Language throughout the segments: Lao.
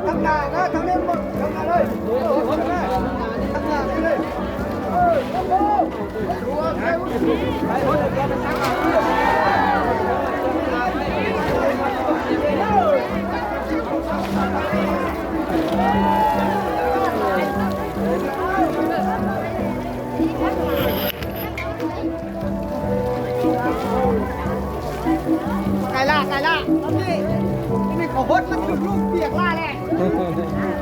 ทางหน้านะ ทางนี้หมด ทางหน้าเลย ทางหน้าเลย เออ ໄກລະ ໄກລະ ນີ້ ນີ້ເຂົາຫົດມາຖືກລູກປຽກລະແຫຼະ.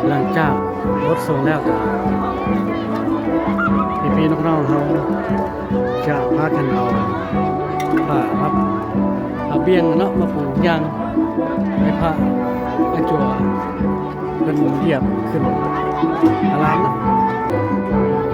ຫຼັງຈາກບົດສົງແລ້ວກະ ພີ່ໆນ້ອງໆເຮົາຈະພາກັນເອົາຜ້າມາ ຜ້າບ່ຽງເນາະ ມາປູຢ່າງໃຫ້ພະອາຈົວ ເພິ່ນຢຽບຂຶ້ນອາລາມເນາະ.